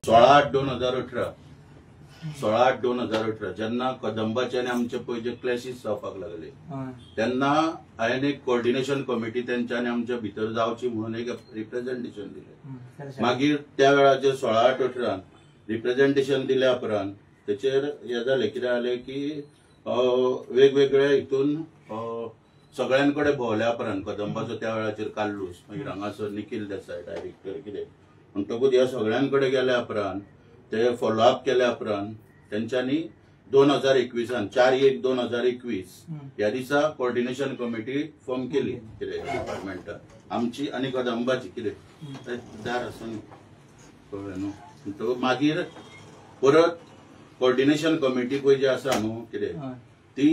16/8/2018 16/8/2018 जेन्ना कदंबाचे आनी आमचे पळय जे क्लॅशीस जावपाक लागले तेन्ना हांवें एक कोऑर्डिनेशन कमिटी तेंच्या आनी आमच्या भितर जावची म्हणून एक रिप्रेझेंटेशन दिलें. मागीर त्या वेळाचेर 16/8/18 रिप्रेझेंटेशन दिल्या उपरांत तेचेर हें जालें, कितें जालें की वेगवेगळे हितून सगळ्यां कडेन भोंवल्या उपरांत कदंबाचो त्या वेळाचेर काल्लूस, मागीर हांगासर निखील देसाय डायरेक्टर कितें म्हणटकूच ह्या सगळ्यां कडेन गेल्या उपरांत ते फॉलोअप केल्या उपरांत तेंच्यांनी 2021 4/1/2021 ह्या दिसा कोऑर्डिनेशन कमिटी फॉर्म केली कितें डिपार्टमेंटान आमची आनी कदंबाची कितें दार आसा न्हू कळ्ळें न्हू. म्हणटकूच मागीर परत कोऑर्डिनेशन कमिटी पळय जी आसा न्हू कितें ती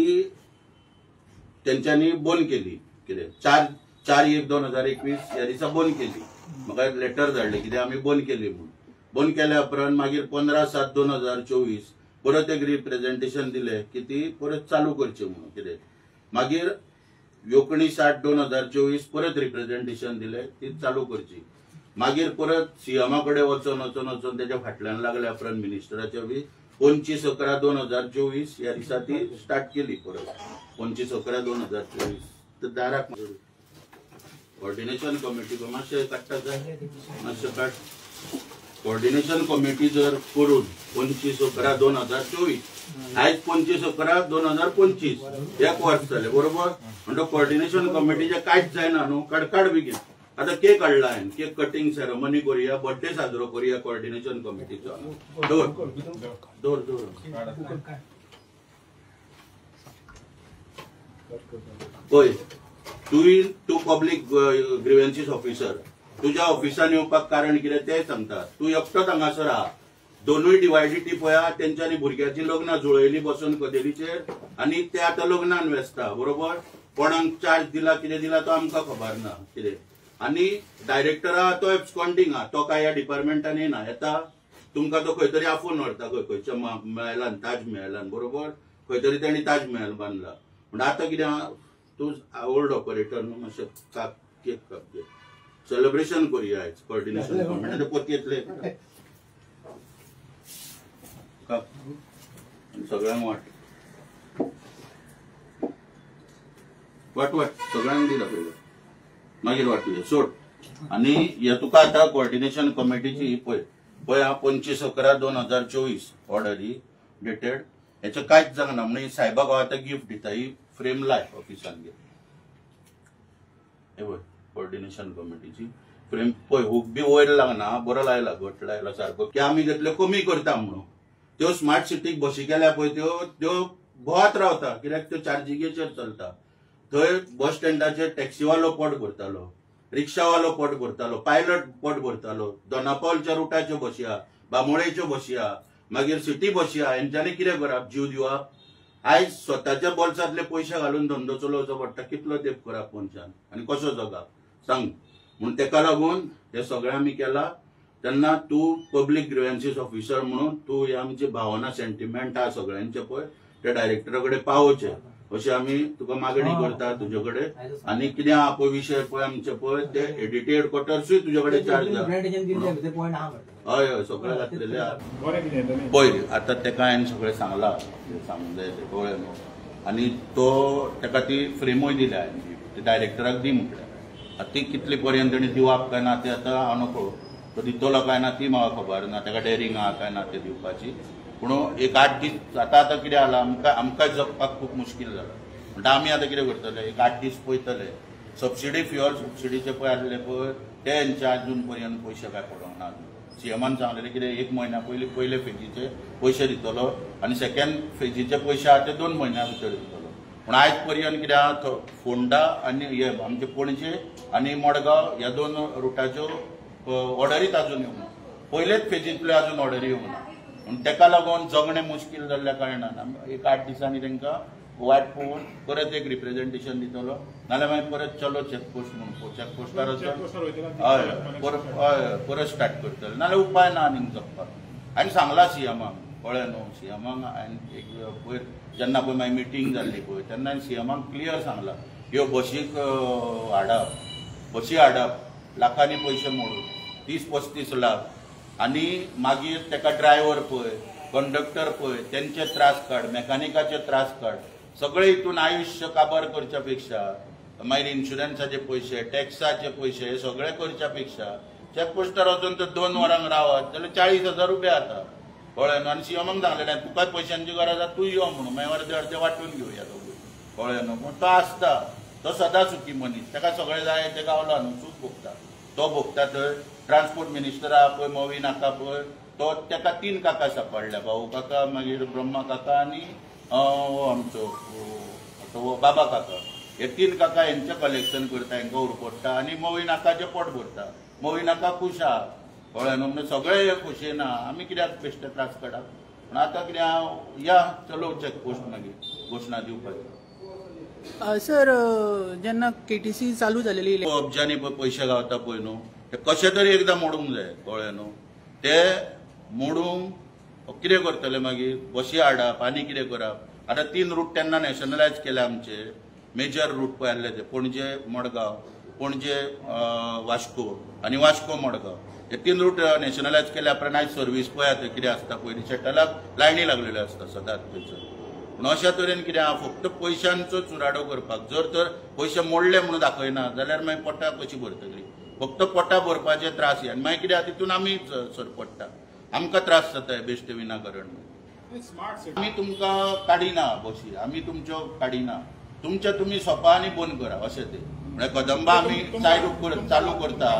तेंच्यांनी बंद केली कितें 4/1/2021 ह्या दिसा बंद केली. म्हाका एक लेटर धाडलें कितें आमी बंद केली म्हणून. बंद केल्या उपरांत मागीर 15/7/2024 परत एक रिप्रेझेंटेशन दिलें की ती परत चालू करची म्हणून कितें. मागीर 19/8/2024 परत रिप्रेझेंटेशन दिलें ती चालू करची. मागीर परत सीएमा कडेन वचोन वचोन वचोन तेच्या फाटल्यान लागल्या उपरांत मिनिस्टराच्या बी 25/11/2024 ह्या दिसा ती स्टार्ट केली परत 25/11/2024. तर दाराक कोऑर्डिनेशन कमिटी मातशें काडटा जाय मातशें काड. कोऑर्डिनेशन कमिटी जर करून 25/11/2024 आयज 25/11/2025 एक वर्स जालें बरोबर. म्हणटा कोऑर्डिनेशन कमिटीचें कांयच जायना न्हू, काड बेगीन. आतां केक हाडला हांवें, केक कटींग सेरेमनी करुया, बर्थडे साजरो करुया कोऑर्डिनेशन कमिटीचो. दवर दवर दवर. पळय तूं पब्लीक ग्रिव्हन्सीस ऑफिसर, तुज्या ऑफिसान येवपाक कारण कितें तें सांगता. तूं एकटोच हांगासर आहा, दोनूय डिवायडिटी पळया तेंच्यांनी भुरग्याची लग्नां जुळयली बसून कदेलीचेर आनी ते आतां लग्नान वेसता बरोबर. कोणाक चार्ज दिला कितें दिला तो आमकां खबर ना कितें. आनी डायरेक्टर आहा तो एब्सकॉन्डिंग आहा, तो काय ह्या डिपार्टमेंटान येना, येता तुमकां तो खंय तरी आफोवन व्हरता खंय खंयच्या मेहलान, ताज मेहलान बरोबर, खंय तरी तेणी ताज मेहल बांदला. म्हण आतां कितें आहा, तूं ओल्ड ऑपरेटर न्हू, मातशें काप केक काप घे, सेलिब्रेशन करूया आयज कोऑर्डिनेशन कमिटी पोतयेंतले काप सगळ्यांक वाट वाट वाट सगळ्यांक दिला पयलो, मागीर वाटुया सोड. आनी हे तुका आतां कोऑर्डिनेशन कमिटीची पळय पळय 25/11/2024 ऑर्डर ही डेटेड, हेचें कांयच जावंक ना. म्हणून सायबाक हांव आतां गिफ्ट दिता, ही फ्रेम लाय ऑफिसान घे. हे पळय कोऑर्डिनेशन कमिटीची फ्रेम पळय, हुक बी वयर लागना, बरो लायला, घट लायला सारको की आमी घेतल्यो कमी करता म्हणून. त्यो स्मार्ट सिटीक बशी केल्या पळय त्यो त्यो भोंवत रावता कित्याक त्यो चार्जिंगेचेर चलता. थंय बस स्टँडाचेर टॅक्सीवालो पोट भरतालो, रिक्षावालो पोट भरतालो, पायलट पोट भरतालो, दोनापावलच्या रुटाच्यो बशी आहा, बांबोळेच्यो बशी आहा, मागीर सिटी बशी आहा, हेंच्यांनी कितें करप, जीव दिवप. आयज स्वताच्या बोल्सांतले पयशे घालून धंदो चलोवचो पडटा, कितलो तेंप करप मनशान आनी कसो जगप सांग. म्हूण तेका लागून हे सगळें आमी केलां. तेन्ना तूं पब्लीक ग्रिव्हन्सीस ऑफिसर म्हणून तूं हे आमची भावना सेंटिमेंट आहा सगळ्यांचे पळय त्या डायरेक्टरा कडेन पावोवचें अशें आमी तुका मागणी करता तुजे कडेन. आनी कितें आहा पळय विशय पळय आमचे पळय ते एडीटी हेडक्वॉर्टर्सूय तुजे कडेन चार्ज आहा. हय हय सगळें घातलेलें आहा पळय. आतां तेका हांवें सगळें सांगलां, सांगूंक जाय तें कळ्ळें न्हू. आनी तो तेका ती फ्रेमूय दिल्या हांवें, डायरेक्टराक दी म्हटल्या. आतां ती कितले पर्यंत तेणी दिवप काय ना तें आतां हांव नकळो, तो दितलो काय ना ती म्हाका खबर ना, तेका डेरिंग आहा काय ना तें दिवपाची. पूण एक 8 दीस आतां आतां कितें जालां आमकां आमकां जगपाक खूब मुश्कील जालां. म्हणटा आमी आतां कितें करतले, एक 8 दीस पळयतले. सबसिडी फ्युअल सबसिडीचे पळय आसले पळय ते हेंचे अजून पर्यंत पयशे काय पडोंक ना अजून. सीएमान सांगलेलें कितें 1 म्हयन्या पयलीं पयले फेजीचे पयशे दितलो आनी सेकंड फेजीचे पयशे आहा ते 2 म्हयन्या भितर दितलो. पूण आयज पर्यंत कितें आहा, फोंडा आनी हे आमचे पणजे आनी मडगांव ह्या 2 रुटाच्यो ऑर्डरीच अजून येवंक ना, पयलेच फेजींतल्यो अजून ऑर्डरी येवंक ना. पूण तेका लागून जगणें मुश्कील जाल्ल्या कारणान एक 8 दिसांनी तांकां वाट पळोवन परत एक रिप्रेझेंटेशन दितलो, नाल्यार मागीर परत चलो चॅकपोस्ट म्हणून चॅकपोस्टार वचून हय परत हय परत स्टार्ट करतले, नाल्यार उपाय ना आनीक जगपाक. हांवें सांगलां सीएमाक, कळ्ळें न्हू, सीएमाक हांवें एक पयर जेन्ना पळय मागीर मिटींग जाल्ली पळय तेन्ना हांवें सीएमाक क्लियर सांगलां, ह्यो बशीक हाडप, बशी हाडप लाखांनी पयशे मोडून 30-35 लाख आनी मागीर ताका ड्रायव्हर पळय, कंडक्टर पळय, तेंचे त्रास काड, मेकॅनिकाचे त्रास काड, सगळे हितून आयुश्य काबार करच्या पेक्षा मागीर इन्शुरन्साचे पयशे, टॅक्साचे पयशे हे सगळे करच्या पेक्षा चॅकपोस्टार वचून तर 2 वरांक रावत जाल्यार 40,000 रुपया जाता. कळ्ळें न्हू? आनी सीएमाक सांगलेलें तुकाय पयशांची गरज आसा, तूं यो म्हणून, मागीर अर्दे अर्दे वांटून घेवया दोगूय. कळ्ळें न्हू? पूण तो आसता, तो सदां सुखी मनीस, ताका सगळें जाय तें गावला न्हू, सूख भोगता तो, भोगता थंय. ट्रान्सपोर्ट मिनिस्टर आहा पळय मोवीन काका पळय, तो ताका 3 काका सापडल्या, भाऊ काका, मागीर ब्रह्मा काका आनी आमचो तो बाबा काका. हे 3 काका हेंचें कलेक्शन करता, हेंकां उरपडटा आनी मोवीन काकाचें पोट भरता. मोवीन काका खूश आहा. कळ्ळें न्हू? म्हणजे सगळे हे खोशयेन आहा, आमी कित्याक बेश्टे त्रास काडप? पूण आतां कितें या चलो चॅकपोस्ट मागीर घोशणा दिवपाची. सर, जेन्ना केटीसी चालू जालेली अब्जांनी पळय पयशे गावता पळय न्हू, ते कशें तरी एकदां मोडूंक जाय. कळ्ळें न्हू? ते मोडूंक कितें करतले मागीर बशी हाडप आनी कितें करप. आतां 3 रूट तेन्ना नॅशनलायज केले आमचे, मेजर रूट पळय आसले ते पणजे मडगांव, पणजे वास्को आनी वास्को मडगांव, हे 3 रूट नॅशनलायज केल्या उपरांत आयज सर्वीस पळय आतां कितें आसता, पयलीं शटलाक लायनी लागलेल्यो आसता सदांच थंयसर. पूण अशा तरेन कितें आहा, फक्त पयशांचो चुराडो करपाक, जर तर पयशे मोडले म्हणून दाखयना जाल्यार मागीर पोटां कशी भरतली? फक्त पोटां भरपाचे त्रास. आनी मागीर कितें आहा तितून आमी सरपडटा, आमकां त्रास जाता बेश्टे विनाकारण. आमी तुमकां काडिना बशी, आमी तुमच्यो काडिना, तुमचे तुमी सोपा आनी बंद करा अशें ते. म्हळ्यार कदंबा आमी चालू करता,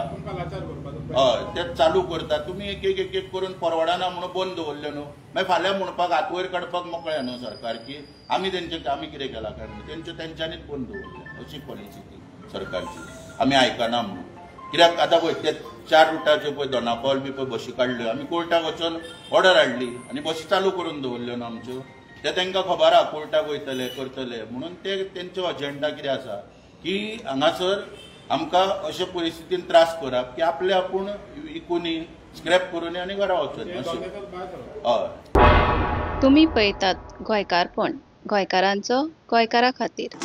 हय ते चालू करता, तुमी एक एक एक एक करून परवडना म्हणून बंद दवरले न्हू, मागीर फाल्यां म्हणपाक हात वयर काडपाक मोकळे न्हू सरकार की आमी तेंचे आमी कितें केलां काय म्हणून, तेंचे तेंच्यांनीच बंद दवरले. अशी पॉलिसी ती सरकारची, आमी आयकना म्हणून. कित्याक आतां पळय ते 4 रुटाच्यो पळय दोनापावल बी पळय बशी काडल्यो, आमी कोर्टाक वचून ऑर्डर हाडली आनी बशी चालू करून दवरल्यो न्हू आमच्यो. ते तांकां खबर आहा कोर्टाक वयतले करतले म्हणून ते तेंचो अजेंडा कितें आसा की हांगासर आमकां अशे परिस्थितीन त्रास करप की आपले आपूण इकूनी स्क्रॅप करूनी आनी घरा वचून अशें. हय, तुमी पळयतात गोंयकारपण, गोंयकारांचो गोंयकारा खातीर.